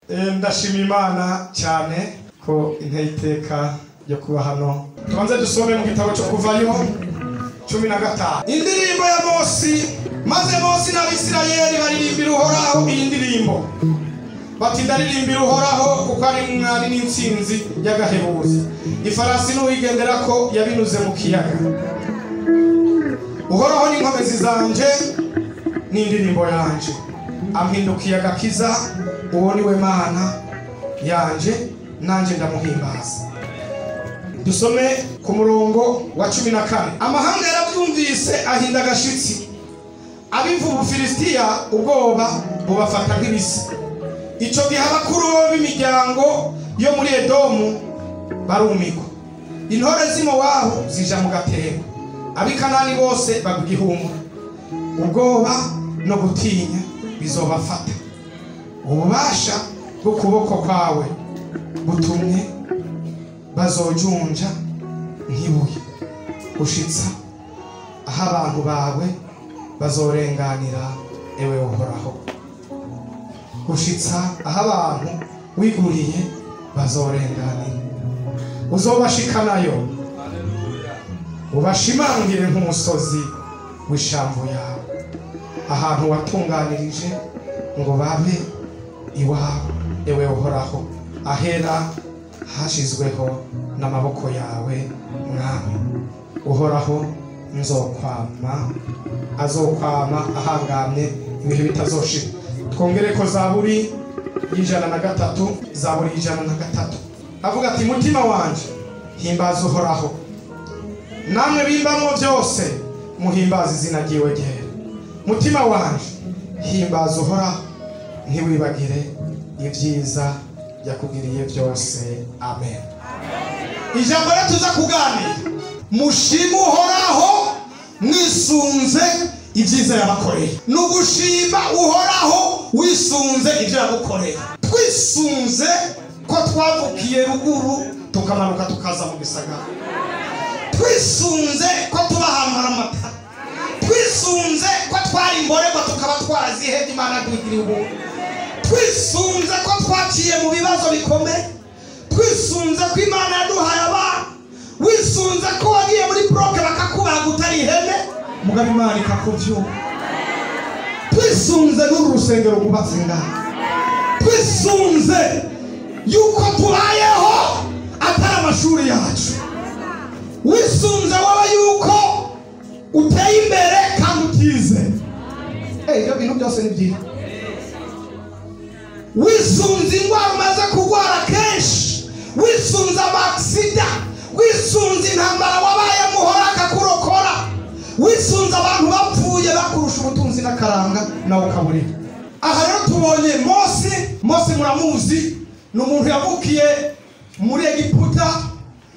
Ndashima Imana cyane ko inteye iteka ryo kuba hano. Tubanze dusome mu gitabo cyo Kuvayo 15. Indirimbo ya Mose. Maze Mose n'Abisirayeli baririmbira Uhoraho iyi ndirimbo bati: "Ndaririmbira Uhoraho kuko ari mwari n'intsinzi y'agahebuzo. Ifarasi n'uwigenderako yabinuze mu kiyaga. Uhoraho n'inkomezi zanje n'indirimbo yanje, ampindukiye agakiza. Uwo ni we Mana yanje, nanje ndamuhimbaza." Dusome ku murongo wa 14. Amahanga yarabyumvise ahinda agashitsi, abiva Ubufilisitiya ubwoba bubafata nk'ibisi. Icyo gihe abakuru b'imiryango yo muri Edomu barumigwa, intore z'i Mowabu zija mu gatebo, ab'i Kanani bose bagwa igihumura. Ubwoba no gutinya bizobafata. Ububasha bw'ukuboko kwawe butumye bazojunja nk'ibuye, gushitsa aho abantu bawe bazorenganira, ewe Uhoraho, gushitsa aho abantu wiguriye bazorenganira. Uzobashikanayo, ubashimangire nk'umusozi w'ishamvu yawe, ahantu watunganirije ngo babe iwawe, ewe Uhoraho, ahera hashizweho n'amaboko yawe, Mwami Uhoraho. Nzokwama, azokwama ahangamye ibihe bitazoshira. Twongere ko Zaburi y'103, Zaburi y'103 avuga ati: "Mutima wanje, himbaza Uhoraho, namwe bimbamwo byose, muhimbaza izina ryiwe ryera. Mutima wanje, himbaza Uhoraho, ntiwibagire ibyiza yakugiriye byose." Amen. Ijambo rero tuza kuganira: mushime Uhoraho mwisunze ibyiza yabakoreye. Ni ugushima Uhoraho wisunze ibyo yagukoreye. Twisunze ko twavukiye ruguru tukamanuka tukaza mu gisagara, twisunze ko tuba ahantu hari amatara, twisunze ko twari imborerwa tukaba twarazihebye, Imana duhigiriye ubuntu, twisunze ko twaciye mu bibazo bikomeye, twisunze ko Imana yaduhaye abana, wisunze ko wagiye muri bloc bakakubaga utari ihene, mugabo Imana ikakubyura, twisunze n'uru rusengero rwubatse ngaha, twisunze yuko tubayeho atari amashuri yacu, wisunze wowe yuko uteye imbere kandi utize. Ibyo bintu byose ni byiza. Wisunze indwara umaze kurwara kenshi, wisunze ama accident, wisunze intambara wabayemo uhora akakurokora, wisunze abantu bapfuye bakurusha ubutunzi n'akaranga, nawe ukaburira. Aha rero tubonye Mose. Mose muramuzi, ni umuntu yavukiye muri Egiputa,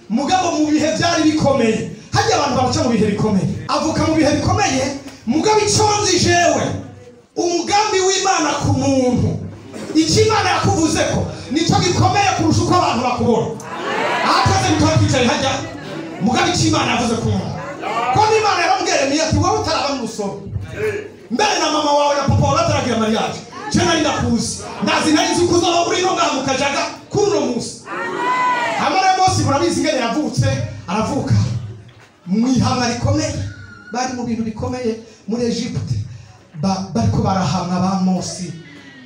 mugabo mu bihe byari bikomeye. Hajya abantu baraca mu bihe bikomeye, avuka mu bihe bikomeye. Mugabo icyo nzi jewe, umugambi w'Imana ku muntu, icyo Imana yakuvuze ko nicyo gikomeye kurusha uko abantu bakubona. Aha twese ntituba twicaye hajya. Mugabo icyo Imana yavuze ku muntu, ko n'Imana yaramubwiye Yeremiya ati: "Wowe utaraba mu rusoro mbere na mama wawe na papa wawe bataragira mariage, je nari ndakuzi, ndazi, nari nzi ko uzoba uri no ngaha mu Kajaga kuri uno munsi." Hama rero Mose murabizi ingene yavutse. Aravuka mu ihanga rikomeye, bari mu bintu bikomeye muri Egypte. Bariko barahamwa ba Mose,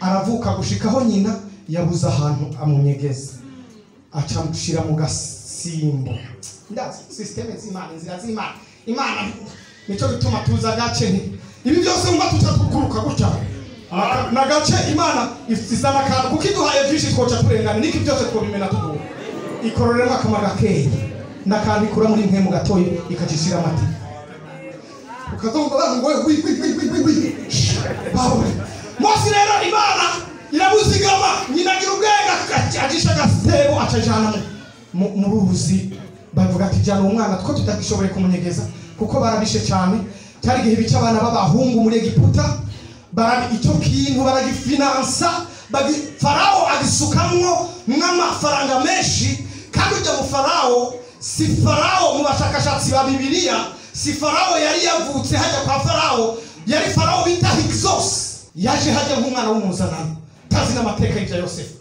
aravuka gushikaho nyina yabuze ahantu amunyegeza, aca amushyira mu gasimbo. Ndazi système z'Imana, inzira z'Imana. Imana nicyo gituma tuza agace nti ibi byose wumva tuca gutya na gace. Imana izana akantu kuko iduhaye byinshi twoca turengana niki byose twobimena tuduha. Ikororemo akama gakeya n'akantu ikura muri mwe mu gatoyi, ikacishira amata, ukazumva abantu ngo wi wi wi wi wi wi bawe. Mose rero Imana iramuzigama, nyina agira ubwenge, agisha agasebo, acajana mu ruzi. Bavuga ati: "Jana umwana two tutagishoboye kumunyegeza," kuko barabishe cyane. Cyari igihe bica abana b'abahungu muri Egiputa. Barabi icyo kintu baragifinansa, Farawo agisukamwo n'amafaranga menshi. Kandi ujya mu Farawo, si Farawo mu bashakashatsi ba Bibiliya, si Farawo yari yavutse hajya kwa Farawo, yari Farawo bita Hyksos, yaje hajya nk'umwana w'umuzanano, tazi n'amateka y'ibya Yosefu.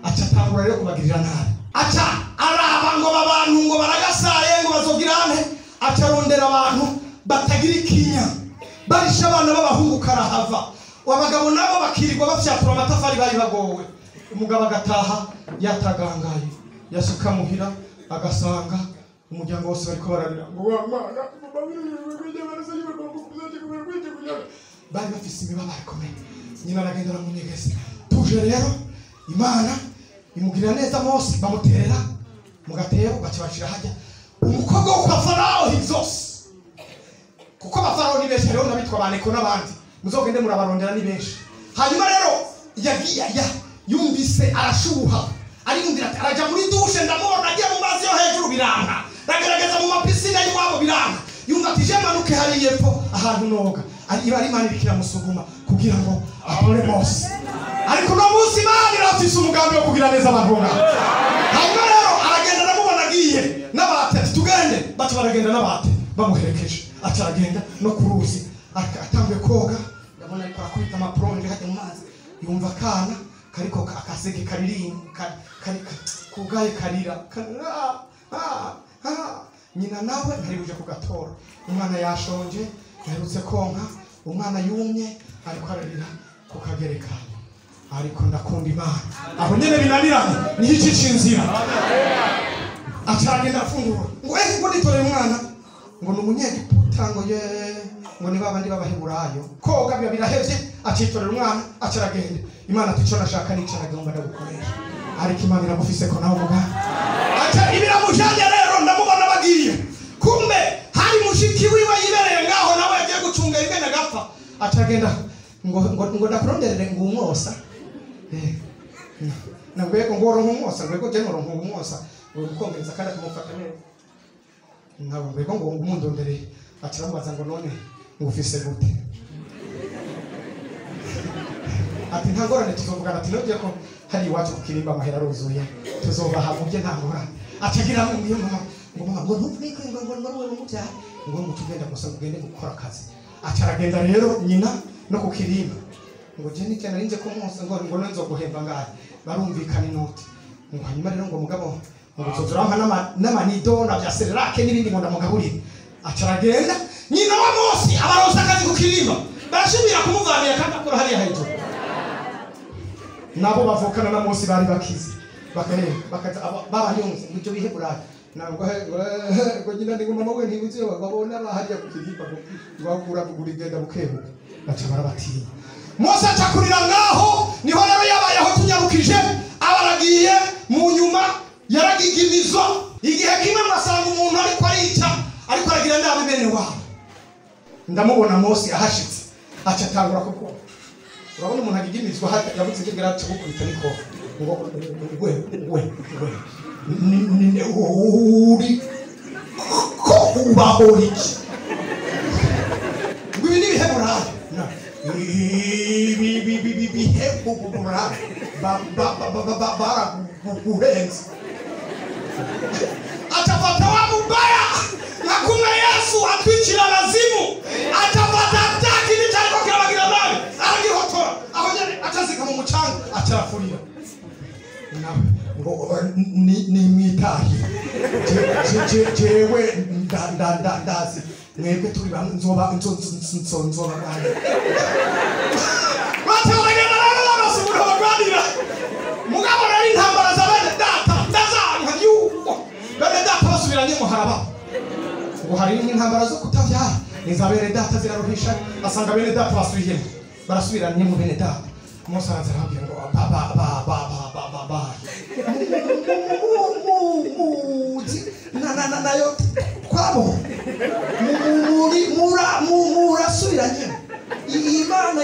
Aca atangura rero kubagirira nabi, aca araba ngo abantu ngo baragasaye ngo bazogirane, aca arondera abantu batagira ikinya, barisha abana b'abahungu karahava, abagabo nabo bakirirwa bafyatura amatafari bari bagowe. Umugabo agataha yatagangaye, yasuka muhira agasanga umuryango wose bariko bararira ngo wa mwana bari bafise imibabaro ikomeye. Nyina aragenda aramunyegeza. Tuje rero Imana imugirira neza Mose, bamuterera mu gatebo baca bashira hajya umukobwa wo kwa Farao Hyksos, kuko abafarao ni benshi, hariho n'abitwa ba Neko n'abandi, muzogende murabarondera ni benshi. Hanyuma rero yagiye yumvise arashuha, ariyumvira ati araja muri dushe ndamubona agiye mu mazi yo hejuru biranga, aragerageza mu mapisine y'iwabo biranga, yumva ati je manuke hariya epfo ahantu noga, iba ari Imana iriko iramusuguma kugira ngo atore Mose. Ariko uno munsi Imana irafise umugambi wo kugira neza abantu ngaho. Hanyuma rero aragenda ndamubona agiye n'abate, ati tugende, baca baragenda n'abate bamuherekeje, aca aragenda no ku ruzi atanguye koga, ndabona ariko arakubita amaplonje hajya mu mazi, yumva akana kariko akaseke karirimba kugaye karira nyina nawe ntari buje kugatora, umwana yashonje yaherutse konka, umwana yumye ariko ararira kukagerekana. Ariko ndakunda Imana aho nyene binaniranye niho icica inzira. Aca aragenda arafungura ngo ngo nitoreye umwana ngo ni umunyegiputa ngo ye ngo ni babandi b'abaheburayo, koga biba birahevye, acitorera umwana aca aragenda. Imana ati ico nashaka nico nagomba ndagukoresha, ariko Imana iragufise ko nawe muganga. Aca ibiramujanye rero ndamubona bagiye, kumbe hari mushiki wiwe yibereye ngaho nawe yagiye gucunga ingene agapfa. Aca agenda ngo ngo ngo ndakuronderere ngo umwosa, nabwego ngo uronke umwosa, ngwego je ngoronke umwosa ngo gukomereza kandi akamufata neza, nabo ngwego ngo umundonderere. Aca aramubaza ngo none ngufise gute? Ati nta ngorane tuzovugana, ati nongeye ko hari iwacu ku kirimba amahera aruzuye tuzobaha mubye nta ngorane. Aca agira ngo mama ngo mama ngo ntuvuge ngo ngo ngo ngo mubyara ngo ngo tugenda gusa ugende gukora akazi. Aca aragenda rero nyina no ku kirimba ngo je ni cyane nje ko munsi ngo ngo nzoguhemba ngahe, barumvikana inoti ngo hanyuma rero ngo mugabo ngo uzozorampa n'amanido na bya sererake n'ibindi ngo ndamugaburire. Aca aragenda nyina wa Mose abaronsa akazi ku kirimba, barashimira kumuvanira kandi akora hariya hejuru. Nabo bavukana na Mose bari bakize bakaza babanyonze ngo ibyo biheburayo ntabwo ngo nyina ni mama we ntibuze babona bahariya ku kirimba ngo bakura kugurigenda bukebuka, baca barabatinya. Mose aca kurira ngaho, niho rero yabayeho tunyarukije, abaragiye mu nyuma yaragigimizwa. Igihe kimwe mwasanga umuntu ariko arica ariko aragira nabi bene wabo. Ndamubona Mose ahashitse aca atangura kuko urabona umuntu agigimizwa yabuze ibyo aca gukubita niko ngo we we we ni uri ko ubaho iki ngo ibi ni ibiheburayo ibi biheburayo baraguhenze. Atafata wa mubaya na kumwe Yesu atwicira abazimu, atafata ataki n'icyariko kirabagira nabi aragihotora aho nyene acazika mu mucanga acarafurira ngo ni mwitahire jewe ndazi mwebwe turi bamwe nzoba nzoba bane. Bataragenda rero barasubira bagwanira mugabo rero intambara za bene data ndazanka yuko bene data basubiranye muharaba ngo hari n'intambara zo kutavyara niza bene data ziraruhisha, asanga bene data basubiyemo barasubiranye mu bene data. Mose araza arababwira ngo ba ba ba ba ba ba ba muzi na na nayo kwabo muri mura murasubiranye Imana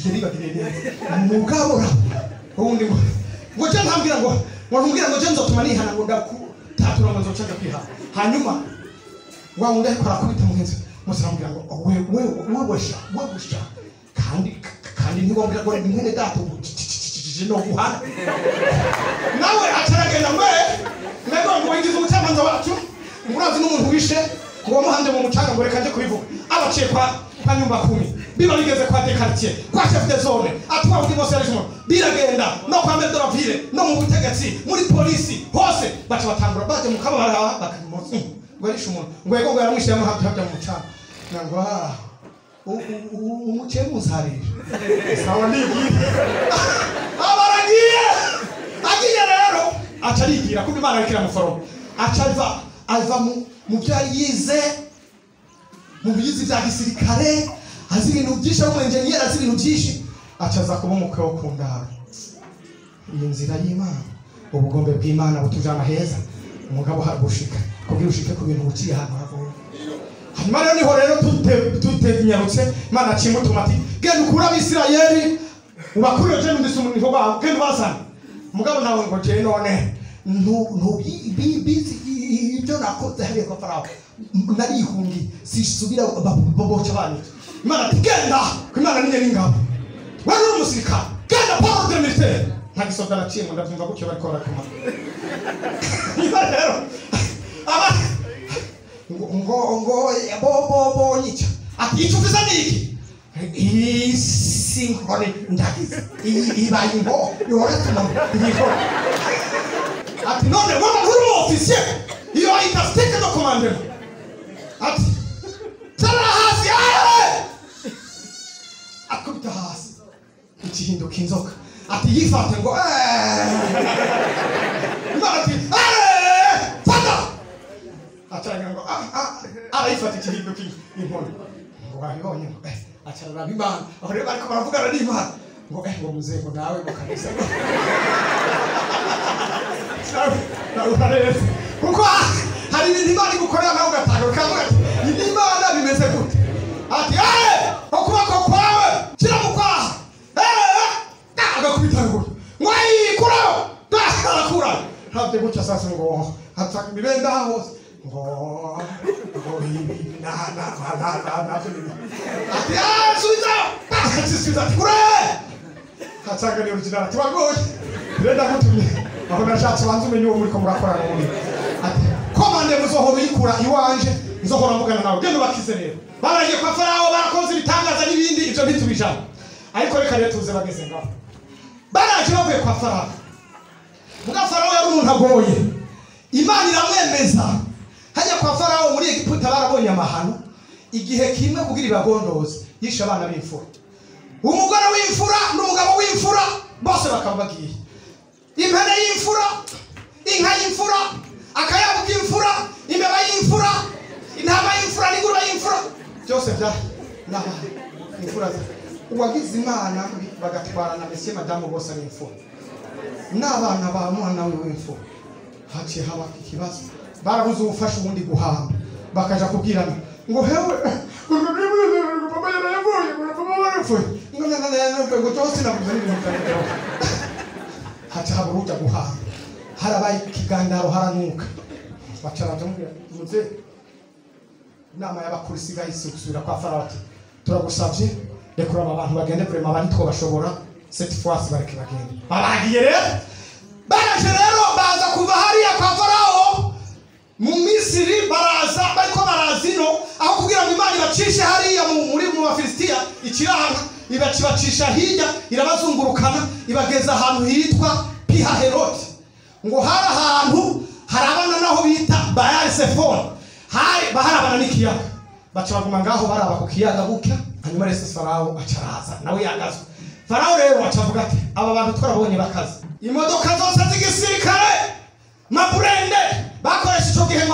iribagirire mugabura ubundi ngo je ntambwira ngo ntumbwira ngo je nzotuma nihana ngo ndakutatura ngo nzoca kwiha. Hanyuma wa wundi ariko arakubita mugenzi Mose aramubwira ngo we we we we kandi kandi ntibombwira ngo ni mwene data no guhana nawe acaragenda mwe mbego ngo wigize umucamanza wacu ngo urazi n'umuntu wishe ngo wamuhanje mu mucanga ngo reka nje kubivuga abaciye kwa Kwa nyumba kumi biba bigeze kwa de quartier, kwa chef de zone, atwa undi bose yaje biragenda no kwa maire de la ville, no mu butegetsi, muri polisi hose baca batangura baje mukabara bakamotsi ngo arisha umuntu ngo yego ngo yaramwishyira mu hafi mu cana ngo umuce muzarira sawa ndigiye abaragiye agiye rero aca arigira kuko Imana arikira muforomo aca ava mu byo yize mu biyizi bya gisirikare azi ibintu byinshi ari umu-engineer azi ibintu byinshi aca aza kuba umukwe wo ku ndaro. Iyi nzira y'Imana, ubugombe bw'Imana butujana heza, umugabo hagushika kugira ushike ku bintu uciye ahantu hagoye. Hanyuma rero niho rero tutenyarutse Imana acimutuma ati genda ukure Abisirayeli ubakurire je ndise umuntu wabo genda ubazane. Mugabo nawe ngo je none ntubizi ibyo nakoze hariya kwa Farao narihungi sisubira boboca bantu. Imana ati genda ko Imana ninye n'ingabo wewe uri umusirikare genda par de militaire nta gisoda naciye ngo ndavyumva gutyo bariko barakoma. Imana rero aba ngo ngo bo bo nyica ati icyo uvuze ni iki isi nkone ndagize ibaye ngo yoratuma igikora ati none wowe uri umu officier iyo ayita stake de commandement ati tara hasi akubita hasi ikihinduka inzoka ati yifate ngo ati fata acaranga ngo arayifata ikihinduka inkoni ngo wabibonye ngo acarara Imana aho rero bariko baravugana n'Imana ngo ngo muzehe ngo nawe ngo kabisa kuko hari ibintu Imana igukorera nawe ugatanga ukavuga ati Imana bimeze gute ati ukuboko kwawe shyira mu kwaha agakubita ngo mwayikuraho arakura ntabyo gutya sasa ngo ataka imibenda hose ngo ngo ibi na na na na na ati subiza asubiza ati kure ataka ni original ati wagoye rero ndagutumye aho nashatse banze umenye uwo muri ko murakorana muri ati komande muzohora uyikura iwanje nzohora mvugana nawe genda ubakize. Rero baragiye kwa Farao barakoze ibitangaza n'ibindi ibyo ntitubijana ariko reka rero tuze bageze ngaho baraje bavuye kwa Farao. Muga Farao yari umuntu agoye, Imana iramwemeza. Hajya kwa Farao muri Egiputa barabonye amahano igihe kimwe kugira ibagondoze yishe abana b'imfura, umugore w'imfura n'umugabo w'imfura bose bakaba bagiye, impene y'imfura, inka y'imfura, akayabo k'imfura, imbeba y'imfura, intama y'imfura n'ingurube y'imfura byose bya n'abana imfura. Uwagize Imana bagatwara na monsieur madame bose ari imfura n'abana ba mwana we w'imfura. Haciye haba ikibazo barabuze ubufasha ubundi guhamba bakaja kubwirana ngo hewe papa yaravuye papa yarapfuye ngo ngo cyose nabuze n'ibintu byageraho. Haca haba uruja guhamba harabaye ikigandaro haranuka baca baramubwira muze inama y'abakuru isigaye isubira kwa Farao ati turagusavye rekura aba bantu bagende vraiment abandi twobashobora cette fois bareke bagende. Baragiye rero baraje rero baza kuva hariya kwa Farao mu Misiri baraza bariko baraza ino aho kugira ngo Imana ibacishe hariya muri mu Bafilisitiya ikiranga ibacibacisha hirya irabazungurukana ibageza ahantu hitwa Pihaheroti ngo hari ahantu harabana naho bita Baal Sefon hari baharabana n'ikiyaga baca baguma ngaho baraba ku kiyaga gutya. Hanyuma rero Farao acaraza nawe yagazwe. Farao rero acavuga ati aba bantu twarabonye bakaze imodoka zose z'igisirikare maburende bakoresha ico gihe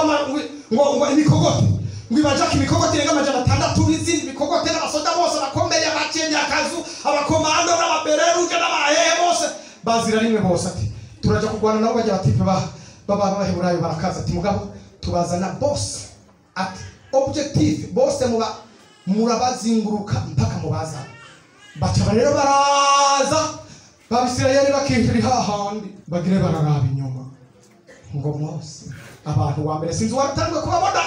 ngo imikogote ngo ibajaka imikogote irenga 600 n'izindi mikogote n'abasoda bose bakomeye abacenye akazu abakomando n'ababereruje n'abahehe bose bazira rimwe bose ati turaja kurwana nabo bajya batipe baba b'Abaheburayo barakaza ati mugabo tubazana bose ati objectif bose muba murabazinguruka mpaka mubazana. Baca rero baraza Babisirayeli bakihira hahandi bagire bararaba inyuma ngo Mose abantu wa mbere sinzi waratangwe kubabona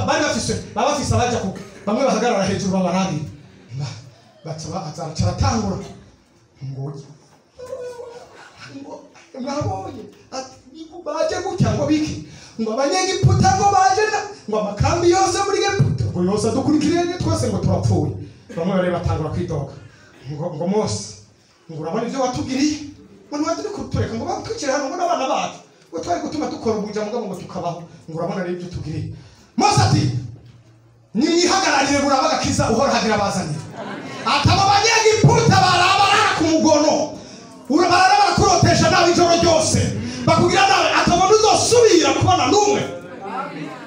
bari bafise babafise abaja ku bamwe bahagarara hejuru babarabira baca baratangura ngo mwabonye ati baje gutya ngo biki ngo abanyegiputa ngo baje ngo amakambi yose muri Egiputa ngo yose adukurikiranye twese ngo turapfuye. Bamwe bari batangura kwidoga ngo Mose ngo urabona ibyo watugiriye, ngo ntiwaturi kutureka ngo batwicire hano ngo n'abana bacu ngo twari gutuma dukora ubuja mugabo ngo tukabaho, ngo urabona rero ibyo tugiriye. Mose ati nimwihagararire buraba agakiza Uhoraho agira abazanira. Atabo banyegiputa barabara ku mugono, barara barakurotesha nabi ijoro ryose, bakugira nabi, atabona uzosubira kubona n'umwe.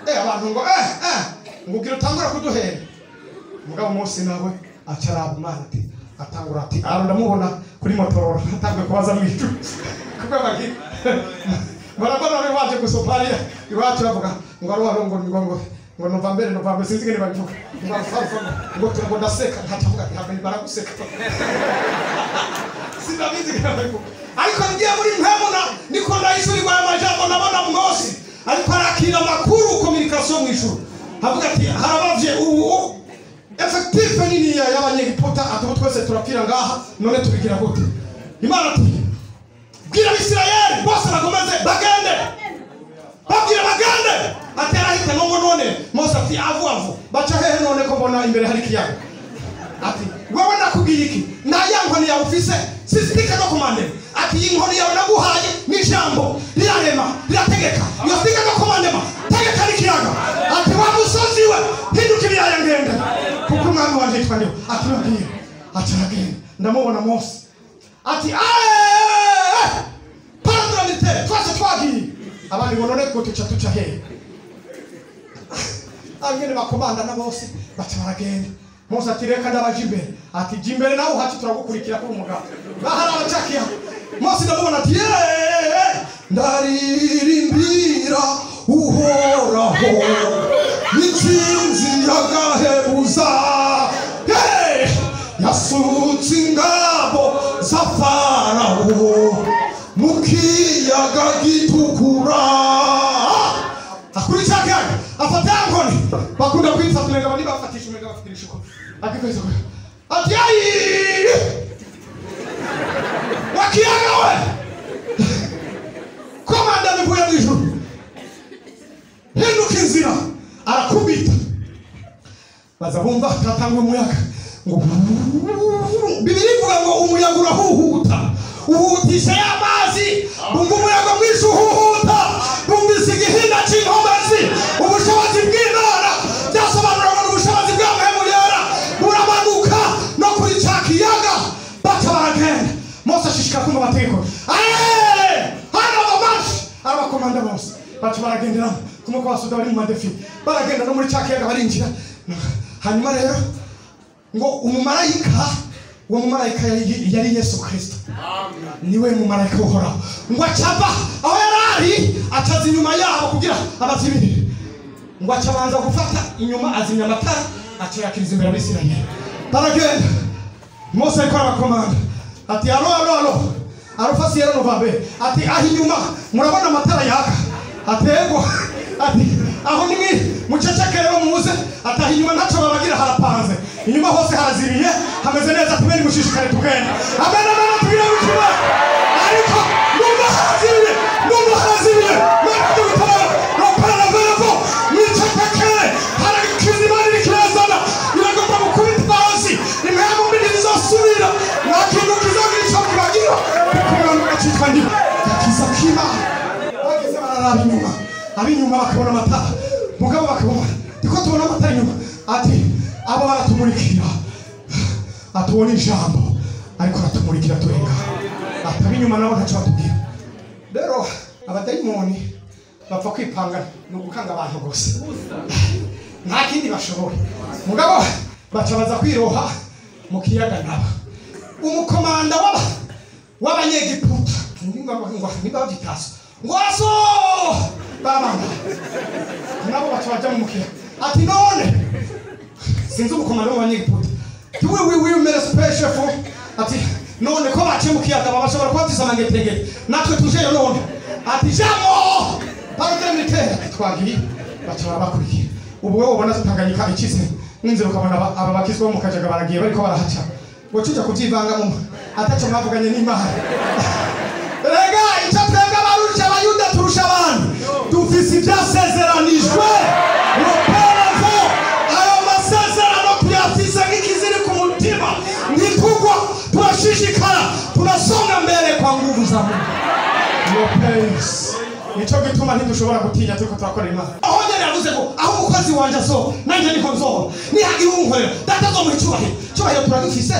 Abantu ngo ngo ugira utangura kuduhera. Mugabo Mose nawe acaraba Imana ati atangura ati aro ndamubona kuri Motorola atanguye kubaza mu ijuru kuko bagira barabona baje gusoparia iwacu bavuga ngo aro ngo ngo ngo ngo November sinzi ngene babivuga ngo alfa ngo ngo ndaseka ntacavuga ati habe baraguseka sinabizi ngene babivuga. Ariko ngiye muri mpemuna niko ndayishurirwa amajambo nabona Mose ariko arakira amakuru communication mu ijuru, avuga ati harabavye ubu effective nini y'abanyegiputa atubu twese turapfira ngaha none tubigira gute? Imana ati bwira Abisirayeli bose bagomeze bagende, babwira bagende. Atera hita ngo none Mose ati avu avu baca hehe none ko mbona imbere hari kiyaga? Ati wewe nakubwiye iki? Na ya nkoni yawe ufise sisitike no komande. Ati inkoni yawe naguhaye ni ijambo rirarema rirategeka, iyo sitike no komandema tegeka n'ikiyaga. Ati wa musozi we hinduka ibiyaya ngende kuko umwami wanje yitwa ndiho. Ati nabwiye ati aragenda ndamubona Mose ati paramilitaire twese twagiye. Abandi ngo none ko tuca hehe? Abanyene bakomanda na bose baca baragenda. Mose ati reka ndabaje imbere. Ati jya imbere nawe uhaci turagukurikira kuri umugabo. Bahari abacakiya. Mose ndamubona ati ndaririmbira Uhoraho intsinzi y'agahebuza, yasutse ingabo za Farawo mu kiyaga gitukura. Akuri cya kiyaga afata ya nkoni bakunda kuyifata umenga bani bafatisha umenga bafatisha uko akikweza ati ayi wakiyaga we komanda bivuye mu ijuru hinduka inzira arakubita. Baza bumva katangwe umuyaga ngo Bibiri ivuga ngo umuyaga urahuhuta uhutisha y'amazi, bumva umuyaga mwinshi uhuhuta, bumvise igihinda cy'inkomezi. Ubushobozi bw'Imana byasobanura ngo ubushobozi bwa Mpemu Yera buramanuka no kuri cya kiyaga baca baragenda. Mose ashishikara kumva amategeko hano amashi arabakomanda bose baca baragendera kumuko basuda bari mu madefi baragenda no muri cya kiyaga barinjira. Hanyuma rero ngo umumarayika, uwo mumarayika yari Yesu Kristo, niwe mumarayika Uhoraho, ngo acava aho yarari acaza inyuma yabo kugira abazibirire, ngo acabanza gufata inyuma azimya amatara acayakiriza imbere abisirayeli baragenda. Mose ariko arabakomanda ati alo alo alo alofasi yera novambe ati aho inyuma murabona amatara yaka? Ati ego. Ati aho nimwe muceceke rero muze. Ati aho inyuma ntacyo babagira harapanze, inyuma hose haraziriye hameze neza, tubeni mushishikare tugenda. Amen amen tubire wikima. Ariko numva haraziriye, numva haraziriye mwese gutabara ropana verevo mwiceceke harakiza Imana irikirezana iragomba gukubita hasi impamvu mbi ntizosubira nta kintu kizogira ico kibagira kuko umwana ugacitwa ndiwe gakiza k'Imana. Bageze bararaba inyuma, ab'inyuma bakabona amatara, mugabo bakabona ndiko tubona amatara inyuma. Ati abo baratumurikira, atubona ijambo ariko aratumurikira turenga. Ati ab'inyuma nabo ntacyo batubwira. Rero abadayimoni bapfa kwipanga ni ugukanga abantu gusa, nta kindi bashoboye. Mugabo baca baza kwiroha mu kiyaga nabo. Umukomanda w'abanyegiputa niba babyitaso ngo aso barabanga nabo baca baja mu kiyaga. Ati none sinzi umukomanda w'abanyegiputa we mere special for ati none ko baciye mu kiyaga bashobora kuba amangetegete natwe tujeyo none. Ati jamo paramilitaire twagiye baca barabakurikiye. Ubu wewe ubona Tanganyika ikize n'inzira ukabona aba bakizwa mu kajaga baragiye bariko barahaca ngo tuja kubyivanga mu ataco mwavuganye n'Imana. Rega icyo twebwe abarusha abayuda turusha abantu dufise ibyasezeranijwe. Ayo masezerano tuyafise nk'ikiziri ku mubiri. Tuzozamo no pace. Nico gituma ntidushobora gutinya turiko turakora Imana. Aho nyene yavuze ngo aho umukozi wanje azoba nanje niko nzoba, nihagira uwunkorera data azomuha icubahiro. Icubahiro turagifise.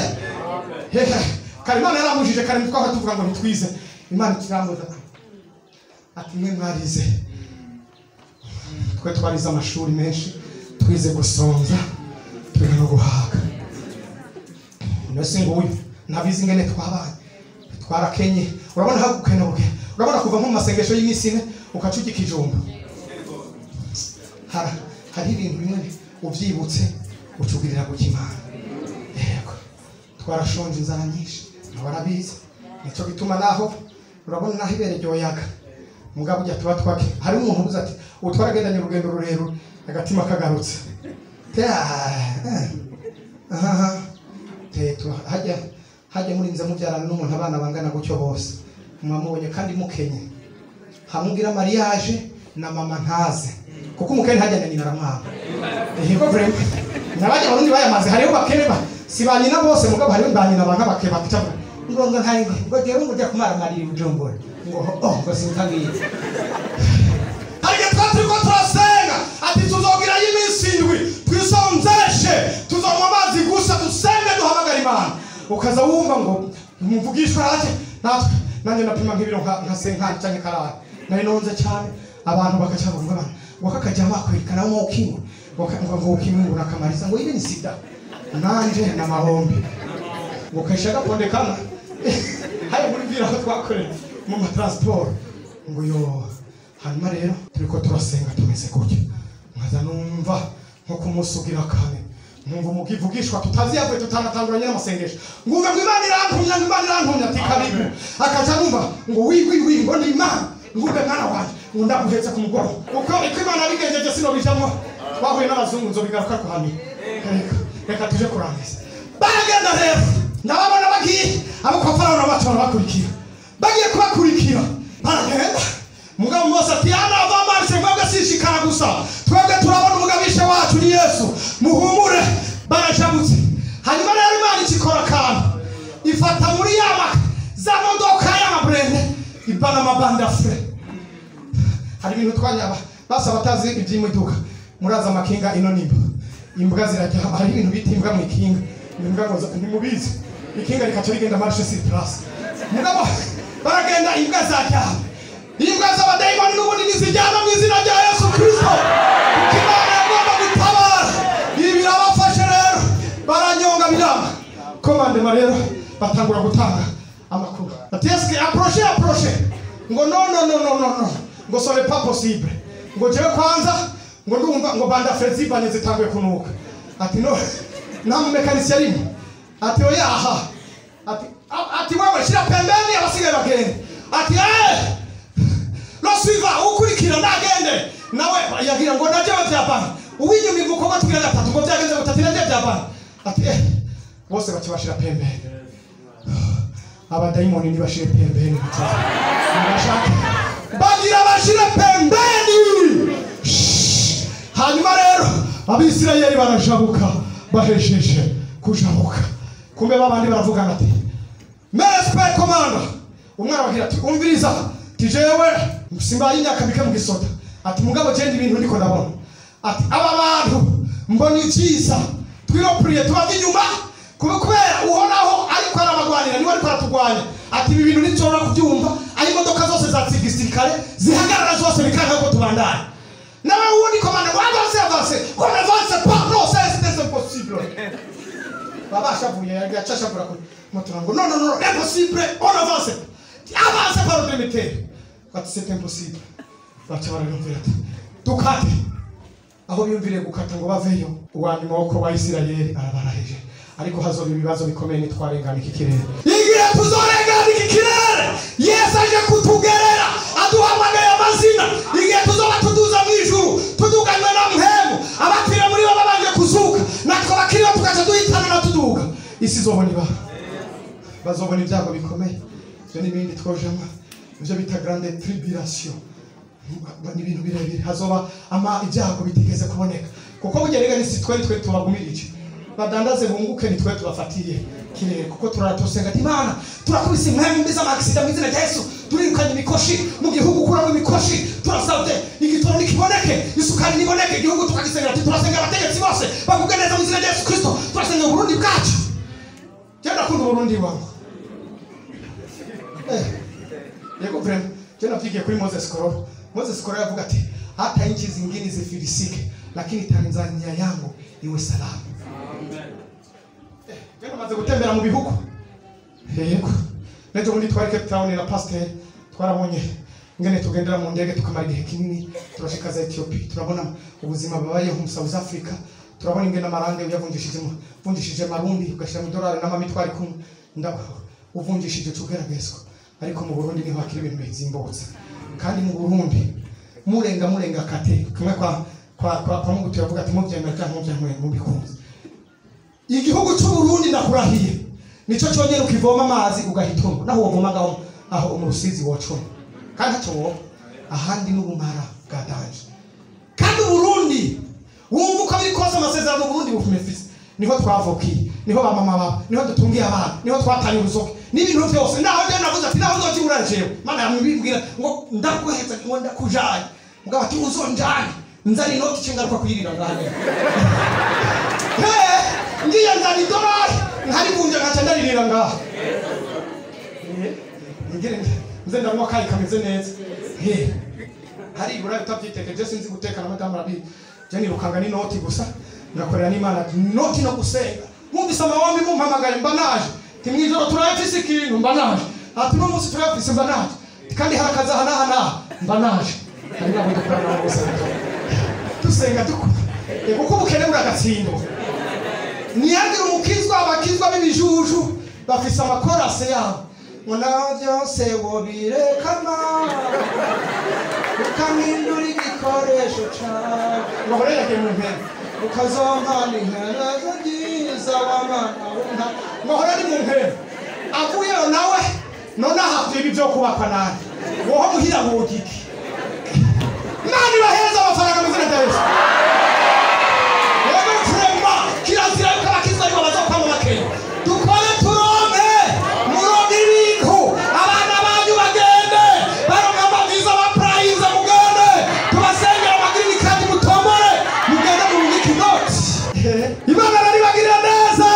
Hehe, kare Imana yaramujije kare twahora tuvuga ngo ntitwize. Imana ikirambuza ati mwe mwarize, twe twarize amashuri menshi, twize gusonza, twiga no guhaga. Nose nguyu ntabizi ingene twabaye, twarakenye. Urabona hagukena buke, urabona kuva mu masengesho y'imisi ine ukacuga ikijumba. Hari ibintu bimwe uvyibutse ucugirira gukimana. Yego, twarashonje inzara nyinshi, warabizi. Nico gituma naho urabona naho ibere ryoyaga mugabo ujya tuba twake. Hari umuntu ubuze ati ubu twaragendanye urugendo rurerure agatima kagarutse. Hajya murinze mubyarana n'umuntu abana bangana gutyo bose mwamubonye kandi mukenye, hamugira mariage na mama ntaze kuko umukene hajya na nyina aramwanga. Yego vraiment nabajya barundi bayamaze hariho bakene ba si ba nyina bose mugabo hariho ba nyina banka bakeba cyangwa ngo ngo ntaye ngo jewe ngo ujya kumaramarira Bujumbura ngo oh ngo sinkagiye. Hari twaturiko turasenga ati tuzogira y'iminsi indwi twisonzeshe, tuzonywa amazi gusa, dusenge duhamagara Imana. Ukaza wumva ngo muvugishwa ake natwe nanjye napima nk'ibiro nka senkani canke karara nari nonze cyane. Abantu bakaca ngo bana ngo kakajya bakwerekana ngo ukimwe ngo ukimwe ngo nakamariza ngo ibi ni sida nanje na mahombe ngo kasha gapondekana hari muri vira aho twakorera mu ma transport ngo yo. Hanyuma rero turiko turasenga tumeze gutya, nkaza numva nko kumusugira kane nkumva umugivugishwa tutazi yavuye tutanatanguranye n'amasengesho, ngumva ngo Imana irantumye, ngo Imana irantumye ati karibu. Akaca numva ngo wi wi wi ngo ni Imana, ngumve mwana wanje ngo ndaguhetse ku mugoroba. Uko iko Imana yabigenjeje sinobijamwo, twahuye n'abazungu nzobigaruka kuhamya. Reka tuje kurangiza. Baragenda rero ndababona bagiye abo kwa Farao baca barabakurikira, bagiye kubakurikira baragenda. Mugabo Mose ati ana avamarishe mwebwe sishikara gusa, twebwe turabona umugabisha wacu ni Yesu, muhumure. Barajabutse. Hanyuma rero Imana ikikora akantu, ifata muri yama za modoka y'amaburende ibana amabanda fure. Hari ibintu twanyaba basa batazi iby'imiduga, muraza amakinga ino nimba imbwa zirajya. Hari ibintu bita imbwa mu ikinga, imbwa ngo ntimubizi, ikinga rikaca rigenda marche sur place. Mugabo baragenda imbwa zaryama, imbwa z'abadayimoni n'ubundi ntizijyana mu izina rya Yesu Kristo. Kuko Imana yagomba gutabara. Ibi birabafashe rero baranyonga biranga. Komandema rero batangura gutanga amakuru ati eske approche approche ngo no no no no no no ngo ce n'est pas possible, ngo jewe kwanza ngo ndumva ngo banda frezibanye zitanguye kunuka. Ati no nta mumekanisi arimo. Ati oya aha. Ati wewe shira pembeni abasigaye bagende. Ati eh losiva ukurikira ndagende nawe yagira ngo naje byapana uwinyuma imukoba tugira gatatu ngo byagenze gutatu naje byapana. Ati eh bose bace bashira pembeni. Abadayimoni nibashire pembeni, nibashaka bagira bashire pembeni. Hanyuma rero Abisirayeli barajabuka bahejeje kujabuka, kumbe babandi baravugana ati mais komanda. Umwana bagira ati umviriza tijewe simbaye imyaka mike mu gisota, ati mugabo je ndi ibintu ndiko ndabona, ati aba bantu mbona icyiza twiropriye tubava inyuma kubera uhoraho ariko arabagwanira niwe ariko aratugwanya. Ati ibi bintu ntibyoroha kubyumva, aho imodoka zose za gisirikare zihagarara zose bikanga ko tubandanye. Nawe wundi komanda ngo avance avance on avance pas, non c'est impossible. Baba ashavuye yacashavura kuri moto ngo non non non impossible, on avance avance par le militaire. Ati c'est impossible. Baca bararumvira ati dukate. Aho biyumviriye gukata ngo baveyo, uwa nyuma wo kuba Isirayeli arabaraheje. Ariko hazoba ibibazo bikomeye nitwarengana iki kirere. Igihe tuzorengana iki kirere, Yesu aje kutugerera aduhamagaye amazina. Igihe tuzoba tuduza mu ijuru tuduganywe na mpemu, abapfira muri bo babanje kuzuka, natwe abakiriho tukaca duhitana na tuduga. Isi izobona ibara, bazobona ibyago bikomeye. Ibyo n'ibindi twojamo, ibyo bita grande tribulation, ni ibintu birebire. Hazoba ama ibyago bitigeze kuboneka, kuko burya rega n'isi twari twe tubagumirije. Badandaze bunguke nitwe tubafatiye kirere kuko turaratosenga ati Imana turakubise impamvu z'amaksida mu izina rya Yesu, turirukanye imikoshi mu gihugu, kuramo imikoshi, turasabye igitoro nikiboneke, isukari niboneke, igihugu tukagisengera ati turasenga abategetsi bose bavuge neza mu izina rya Yesu Kristo, turasenga Burundi bwacu. Je ndakunda Burundi wangu. Yego vrema, je navyigiye kuri Moses Kororo. Moses Kororo yavuga ati hata nchi zingine zifilisike, lakini Tanzania yangu iwe salama. Jana maze gutembera mu bihugu. Yego. Nejo muri twari Cape Town na pasteur twarabonye ngene tugendera mu ndege tukamara igihe kinini, turashika za Ethiopia, turabona ubuzima babayeho mu South Africa, turabona ingene amarange uyavunjishije marundi ugashira mu dolari n'amamitwari kumwe uvunjishije tugeragezwa. Ariko mu Burundi niho hakiri ibintu bizimbutse. Kandi mu Burundi murenga kate kumwe kwa Mungu tuyavuga ati muvyemera cyangwa muvyemera mubikunze. Igihugu cy'u Burundi ndakurahiye nico cyonyene ukivoma amazi ugahitunga, naho wovoma ngaho aho mu Rusizi wocuma kandi ntacyo woba ahandi n'ubumara bwa danje. Kandi Burundi wumva uko biri kose amasezerano Burundi bufumefise, niho twavukiye, niho ba mama baba, niho dutungiye abana, niho twatanye uruzoke n'ibintu byose. Naho je navuze ati naho nzokibura jewe Mana yamubwira ngo ndaguheza ngo ndakujanye, mugabo ati uzonjanye nzani inoti cengaruka kuyirira ngaho. Ngiye nzani dolari nkarivunja nkaca ndaririra ngaho. Ngire nze ndanywa kayi kameze neza. Hari ibura utavyitekereje, sinzi guteka na madamu arabi. Je nirukanga n'inoti gusa ngakorera n'Imana noti no gusenga. Mwumvise amawambi mumpamagaye mba naje. Ti mwijoro turayafise ikintu mba naje. Ati no munsi turayafise mba naje. Kandi harakaza hana mba naje. Hari nabo dukorana nabo bose. Dusenga dukora. Kuko ubukene buragatsindwa. Niyagira umukizwa abakizwa b'ibijuju bafise amakorase yabo. Ngo naho byose wobirekana ukamindura igikoresho cawe, ngo horera mu mpera ukazompana iherezo ryiza w'amana w'inka. Ngo horera ari mu mpera avuyeyo nawe none aha ibi byo kubakwa nabi woho muhira wogiki. Imana ibahereza amafaranga mu izina rya Yesu. Yego vrema kirazira yuko abakizwa aribo bazokwama bakenya. Dukore turonke muronke ibintu abana banyu bagende baronke amaviza bapurayize, mugende tubasengera amagirini kandi mutomore mugende murungike inoti. Imana baribagirira neza.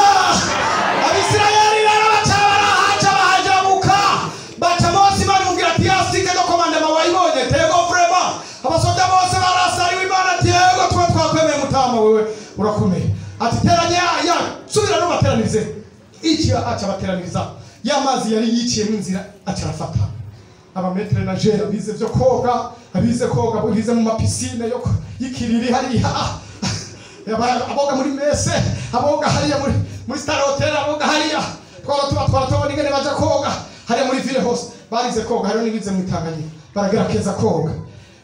Abisirayeli rero baca barahaca bahajabuka baca bose. Imana imubwira ati yasike no komandema wayibonye tego vrema abasoda bose barasariwe. Imana ati yego tuba twakwemeye mutama wewe urakomeye. Ati teranya ya subira no bateranirize iki aca bateraniriza ya mazi yari yiciyemo inzira aca arafata abametre na jera bize byo koga, abize koga bize mu mapisine yo y'ikiriri hariya, aboga muri mese, aboga hariya muri Star Hotel, aboga hariya twara tuba tubona ingene baja koga hariya muri ville hose barize koga, hariyo nibize mu Tanganyika baragerageza koga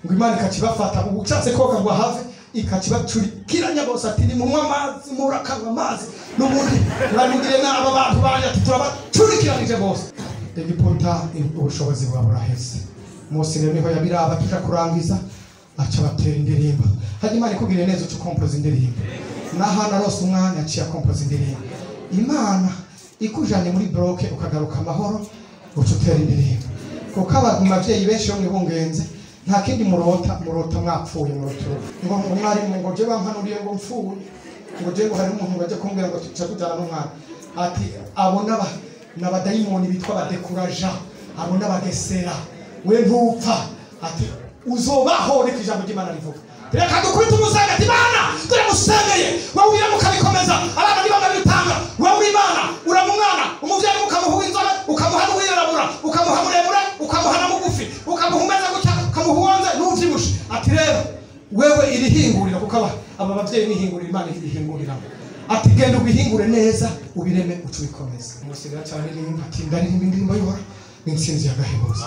ngo Imana ikakibafata ubucatse koga ngo ahave ikakibacurikiranya bose ati ni munywa amazi murakanywa amazi n'ubundi mwamugire n'aba bantu banje ati turabacurikiranije bose. Egiputa ubushobozi bwa buraheze. Mose rero niho yabiraba tuja kurangiza aca batera indirimbo. Hajya Imana ikugirire neza uca ukompoza indirimbo. Naho narose umwanya aciye akompoza indirimbo. Imana ikujanye muri bloke ukagaruka amahoro uca utera indirimbo. Kuko abavyeyi benshi bo mwibungenze nta kindi murota mwapfuye murota ngo mwarimu ngo je bampanuriye ngo mfuye ngo je ngo hari umuntu baje kumbwira ngo tuca tujana n'umwana ati abo n'abadayimoni bitwa badekuraja, abo n'abagesera we ntupfa ati uzobaho niko ijambo ry'Imana rivuga. Reka dukubite umusenga ati Imana turamusengeye wowe uramuka bikomeza abana niba babitanga wowe uri Imana uramumwana umuvyeyi ukamuha inzobe ukamuha n'uwirabura ukamuha muremure ukamuha na mugufi ukamuha umeze gutya ukamuha uwonze n'uvyibushe ati rero wewe irihingurira kuko aba bavyeyi nihingurira Imana irihingurira ati genda ubihingure neza ubireme ucubikomeza. Umusiga cyane rimba ati ndaririmba indirimbo y'Uhoraho n'intsinzi y'agahebuzo.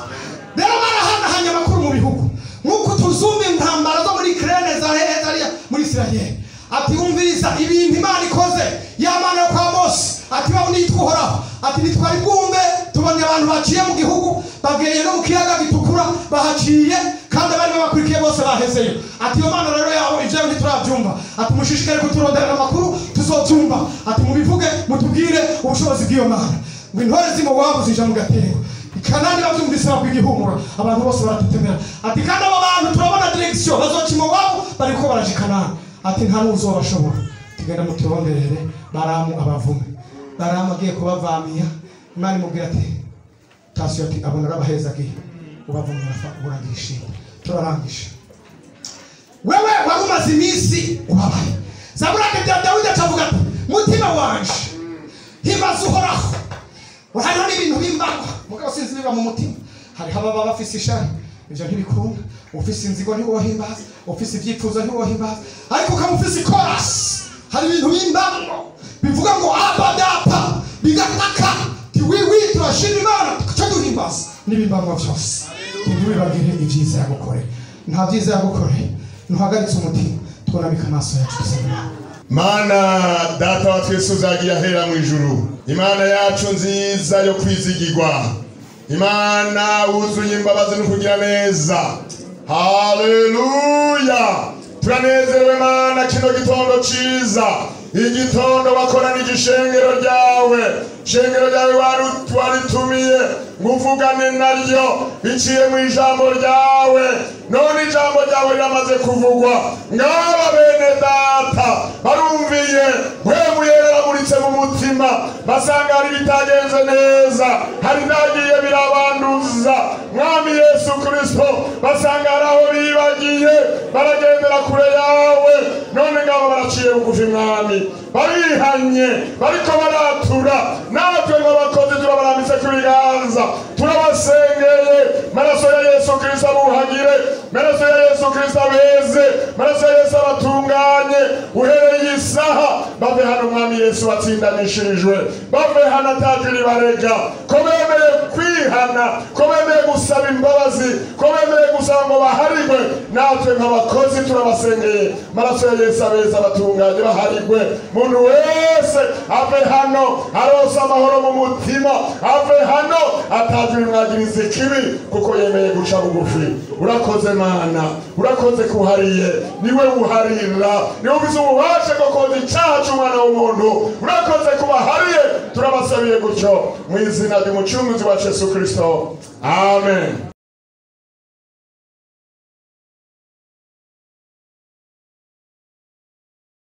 Rero barahanahanye amakuru mu bihugu nk'uko tuzumva intambara zo muri Ukraine za heza muri Israel. Ati wumviriza ibintu Imana ikoze ya Mana kwa Mose ati babu nitwa Uhoraho ati nitwari bwumve tubonye abantu baciye mu gihugu bageye no mu kiyaga gitukura bahaciye kandi abari babakurikiye bose bahezeyo. Ati iyo Mana rero yabo ivyo ntiturabyumva ati mushishikare kuturonderera amakuru. tuzobyumva. Ati mubivuge mutubwire ubushobozi bw'iyo Mana. Ngo intore z'Imowabu zija mu gatebo, Kanani bavyumvise bagwa igihumura, abantu bose baratutemera. Ati kandi aba bantu turabona direction bazoca Imowabu, bariko baraja i Kanani. Ati nta n'uzobashobora. Tugenda muturonderere Baramu abavume. Baramu agiye kubavamiya, Imana imubwira ati tasiyo, ati abona arabahezagiye, ubavumye uragishima. Turarangije. Wewe wari umaze iminsi ubabaye. Zaburi ya Dawidi acavuga ati mutima wanje himbaza Uhoraho. Hariho n'ibintu bimbagwa mugabo sinzi biba mu mutima. Hariho ababa bafise ishari, ivyo ntibikunda. Ufise inzigo ntiwohimbaza, ufise ivyifuzo ntiwohimbaza, ariko ukaba ufise ikorasi. Hari ibintu bimbagwa bivuga ngo aba data, bigataka tiwiwi, turashima Imana tukaca duhimbaza n'ibimbagwa vyose. Ntiwibagire ivyiza yagukoreye. Nta vyiza yagukoreye ntuhagaritse umutima. Twunamika amaso yacu dusenga. Mana data wa twese uzagiye ahera mu ijuru, Imana yacu nziza yo kwizigirwa, Imana wuzuye imbabazi no kugira neza, haleluya. Turanezerewe Mana kino gitondo ciza, igitondo wakoranije ishengero ryawe, ishengero ryawe waritumiye ngo uvugane naryo biciye mu ijambo ryawe. None ijambo ryawe riramaze kuvugwa, ngaba bene data barumviye, mpwemu yeramuritse mu mutima, basanga hari bitagenze neza, hari byagiye birabanduza. Mwami Yesu Kristo, basanga hari aho bibagiye, baragendera kure yawe. None ngabo baraciye bugufi Mwami, barihanye, bariko baratura. Natwe nk'abakozi turabarambitse ku biganza, turabasengeye. Maraso ya Yesu Kristo abuhagire, maraso ya Yesu Kristo abeze, maraso ya Yesu abatunganye. Uhereye isaha bave hano Mwami Yesu batsindanishirijwe, bave hano atajwi ribarega, ko bemeye kwihana, ko bemeye gusaba imbabazi, ko bemeye gusaba ngo baharigwe. Natwe nk'abakozi turabasengeye, maraso ya Yesu abeze, abatunganye, baharigwe. Muntu wese ave hano arose amahoro mu mutima, ave hano atajwi rimwagiriza ikibi, kuko yemeye guca bugufi. Urakoze Mana, urakoze kuhariye, niwe uharira, niwe ufise ububasha bwo koza icyaha c'umwana w'umuntu. Urakoze kubahariye, turabasabiye gutyo mu izina ry'umucunguzi wacu Yesu Kristo, amen.